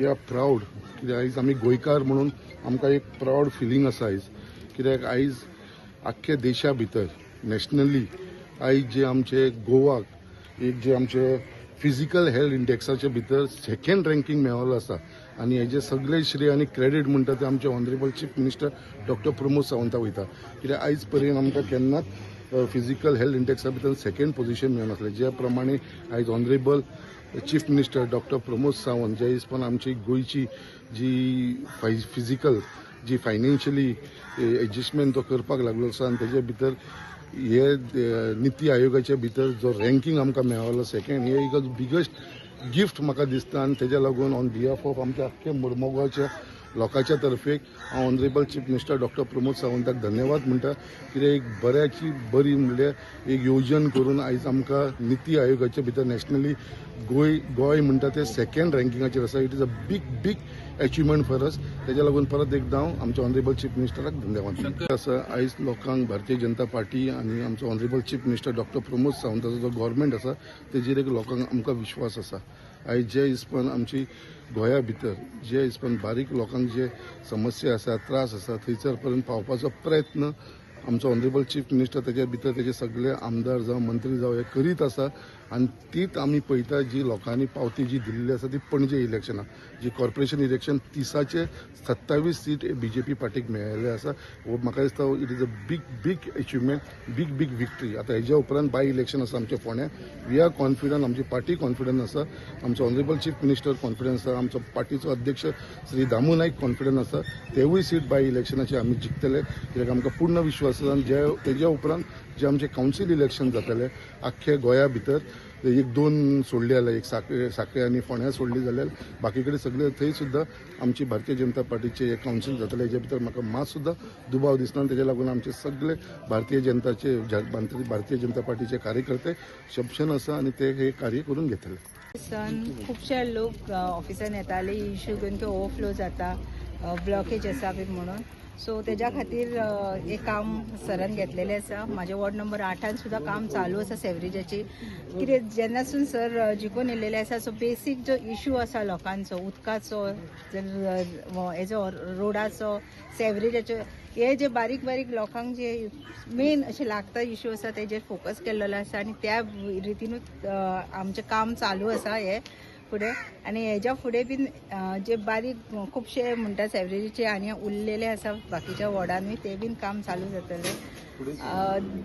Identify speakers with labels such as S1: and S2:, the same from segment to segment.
S1: We are proud कित्याक आयज आमी गोंयकार म्हणून आमकां एक प्रावड फिलींग आसा आयज, कित्याक आयज आख्ख्या देशा भितर नॅशनली आयज जे आमचे गोवाक एक जे आमचे फिजिकल हेल्थ इंडेक्साचे भितर सेकंड रँकींग मेळिल्लो आसा आनी हेजे सगळे श्रेय आनी क्रेडीट म्हणटा ते आमचे honourable chief minister doctor Pramod Savanta वयता, कित्याक आयज पर्यंत आमकां केन्नाच फिजिकल हेल्थ इंडेक्सा भितर सेकंड पोझिशन मेळनासलें. ज्या प्रमाणे आयज honourable chief minister doctor Pramod Sawant जे हिसपान आमची गोंयची जी फिजिकल जी फायनान्शियली एडजस्टमेंट तो करपाक लागलो आसा आनी तेजे भितर हे निती आयोगाच्या भितर जो रँकींग आमकां मेळ्ळो सेकंड, हे एक बिगेस्ट गिफ्ट म्हाका दिसता आनी तेज्या लागून ऑन बिहाफ ऑफ आमच्या आख्खे मुरमुगांवच्या लोकांच्या तर्फेक हांव honourable chief minister doctor Pramod सावंताक धन्यवाद म्हणटा, कित्याक एक बऱ्याची बरी म्हणल्यार एक येवजण करून आयज आमकां निती आयोगाच्या भितर नॅशनली गोंय म्हणटा ते सेकंड रँकिंगाचेर आसा. It is a big big achievement for us. तेज्या लागून परत एकदां हांव आमच्या ऑनरेबल चीफ मिनिस्टराक धन्यवाद म्हणटा. आसा आयज लोकांक भारतीय जनता पार्टी आनी आमचो honourable chief minister doctor Pramod सावंताचो जो गव्हर्मेंट आसा तेजेर एक लोकांक आमकां विश्वास आसा. आयज जे हिसपान आमची गोंया भितर जे हिसपान बारीक लोकांक जे समस्या आसा, त्रास आसा, थंयसर पर्यंत पावपाचो प्रयत्न आमचो ऑनरेबल चीफ मिनिस्टर तेच्या भितर तेजे सगळे आमदार जावं मंत्री जावं हे करीत आसा आनी तीच आमी पळयता जी लोकांनी पावती जी दिल्ली आसा ती पणजे इलेक्शनाक जी कॉर्पोरेशन इलेक्शन 30चे 27 सीट बीजेपी पार्टीक मेळिल्ले आसा. हो म्हाका दिसता it is a big big achievement, big big victory. आतां हेज्या उपरांत बाय इलेक्शन आसा आमच्या फोंड्या. We are confident, आमची पार्टी कॉन्फिडंट आसा, आमचो ऑनरेबल चीफ मिनिस्टर कॉन्फिडंट आसा, आमचो पार्टीचो अध्यक्ष श्री दामू नायक कॉन्फिडंट आसा, तेवूय सीट बाय इलेक्शनाचे आमी जिखतले, कित्याक आमकां पूर्ण विश्वास आसा. आनी जे तेज्या उपरांत जे आमचे कावन्सील इलेक्शन जातले आख्खे गोंया भितर, एक दोन सोडली जाल्यार, एक साखळे आनी फोंड्या सोडली जाल्यार बाकी कडेन सगळे थंय सुद्दां आमची भारतीय जनता पार्टीचे हे कावन्सील जातले, हेज्या भितर म्हाका मात सुद्दां दुबाव दिसना. आनी तेज्या लागून आमचे सगळे भारतीय जनता पार्टीचे कार्यकर्ते सक्षम आसा आनी ते हे कार्य करून घेतले.
S2: सन खुबशे लोक ऑफिसान येताले इशू घेवन की ओवरफ्लो जाता, ब्लॉकेज आसा बी म्हणून. सो तेज्या खातीर एक काम सरान घेतलेलें आसा. म्हाज्या वॉर्ड नंबर 8 सुद्दां काम चालू आसा सेवरेजाची. कितें जेन्नासून सर जिखून येयलेले आसा, सो बेसीक जो इशू आसा लोकांचो, उदकाचो, हेजो रोडाचो, सेवरेजाचो, हे जे बारीक बारीक लोकांक जे मेन अशें लागता इशू आसा तेजेर फोकस केल्लो आसा आनी त्या रितीनूच आमचें काम चालू आसा हे फुडें. आनी हेज्या फुडें बीन जे बारीक खुबशे म्हणटा सेवरेजीचे आनी उरलेले आसा बाकीच्या वॉर्डानूय ते बीन काम चालू जातले.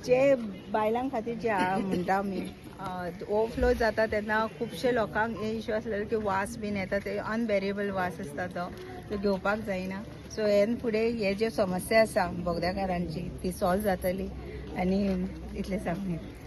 S2: जे बायलां खातीर जे म्हणटा आमी ओवरफ्लो जाता तेन्ना खुबशे लोकांक हे इशू आसलेले की वास बीन येता, ते अनबेरेबल वास आसता, तो घेवपाक जायना. सो हेन फुडें हे जे समस्या आसा बोगद्याकारांची ती सॉल्व जातली आनी इतलें सांगूं.